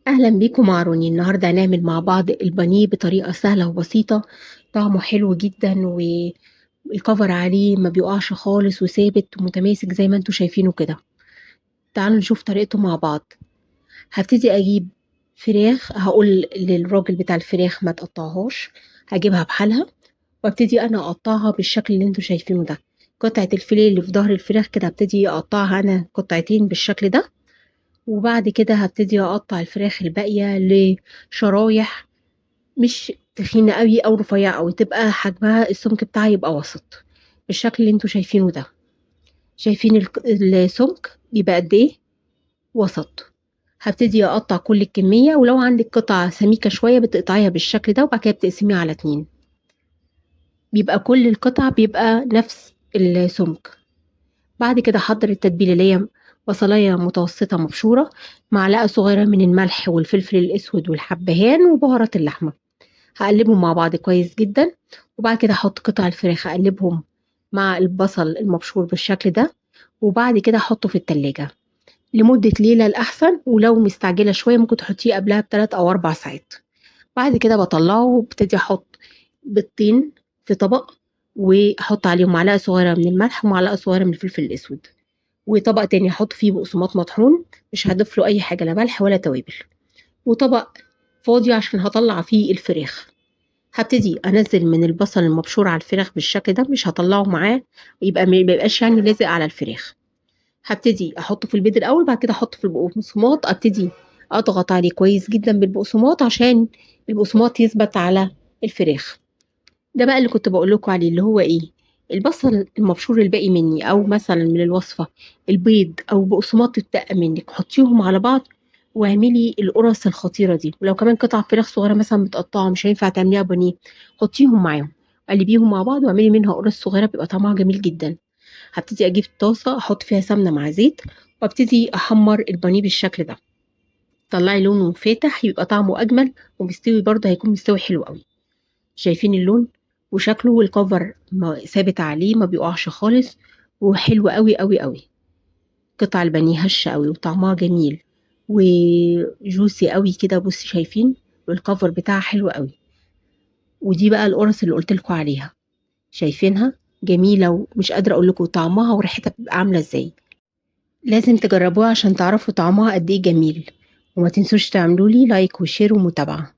أهلا بيكم مع روني. النهاردة هنعمل مع بعض البانيه بطريقة سهلة وبسيطة، طعمه حلو جدا والكفر عليه ما بيقعش خالص وثابت ومتماسك زي ما انتوا شايفينه كده. تعالوا نشوف طريقته مع بعض. هبتدي أجيب فراخ، هقول للراجل بتاع الفراخ ما تقطعهاش، هجيبها بحالها وابتدي أنا أقطعها بالشكل اللي انتوا شايفينه ده. قطعة الفيليه اللي في ظهر الفراخ كده هبتدي أقطعها أنا قطعتين بالشكل ده، وبعد كده هبتدي أقطع الفراخ الباقية لشرايح مش تخينة قوي أو رفيعة قوي، تبقى حجمها السمك بتاعها يبقى وسط بالشكل اللي انتوا شايفينه ده. شايفين السمك بيبقى قد ايه؟ وسط. هبتدي أقطع كل الكمية، ولو عندك قطعة سميكة شوية بتقطعيها بالشكل ده وبعد كده بتقسميها على 2، بيبقى كل القطع بيبقى نفس السمك. بعد كده احضر التتبيلة اللي هي بصلاية متوسطة مبشورة، معلقة صغيرة من الملح والفلفل الأسود والحبهان وبهارات اللحمة، هقلبهم مع بعض كويس جدا. وبعد كده احط قطع الفراخ، اقلبهم مع البصل المبشور بالشكل ده، وبعد كده احطه في التلاجة لمدة ليلة الأحسن، ولو مستعجلة شوية ممكن تحطيه قبلها بتلات أو 4 ساعات. بعد كده بطلعه وابتدي أحط بيضتين في طبق، وأحط عليهم معلقة صغيرة من الملح ومعلقة صغيرة من الفلفل الأسود، وطبق تاني أحط فيه بقسماط مطحون، مش هضيف له أي حاجة لا ملح ولا توابل، وطبق فاضي عشان هطلع فيه الفراخ. هبتدي أنزل من البصل المبشور على الفراخ بالشكل ده، مش هطلعه معاه يبقى ما يبقاش لازق على الفراخ. هبتدي أحطه في البيض الأول، بعد كده أحطه في البقسماط، أبتدي أضغط عليه كويس جدا بالبقسماط عشان البقسماط يثبت على الفراخ. ده بقى اللي كنت بقول لكم عليه، اللي هو إيه؟ البصل المبشور الباقي مني، أو مثلا من الوصفة البيض أو بقسماط اتبقى منك، حطيهم على بعض واعملي القرص الخطيرة دي. ولو كمان قطع فراخ صغيرة مثلا متقطعة مش هينفع تعمليها بانيه، حطيهم معاهم، قلبيهم مع بعض واعملي منها قرص صغيرة، بيبقى طعمها جميل جدا. هبتدي أجيب طاسة أحط فيها سمنة مع زيت، وابتدي أحمر البانيه بالشكل ده، طلعي لونه فاتح يبقى طعمه أجمل، ومستوي برده هيكون مستوي حلو قوي. شايفين اللون وشكله، والكفر ثابت عليه ما بيقعش خالص، وحلو قوي قوي قوي. قطع البانيه هشه قوي وطعمها جميل وجوسي قوي كده، بصي شايفين، والكفر بتاعها حلو قوي. ودي بقى القرص اللي قلت لكم عليها، شايفينها جميله ومش قادره اقول لكم طعمها وريحتها بتبقى عامله ازاي. لازم تجربوها عشان تعرفوا طعمها قد ايه جميل. وما تنسوش تعملوا لي like و share ومتابعه.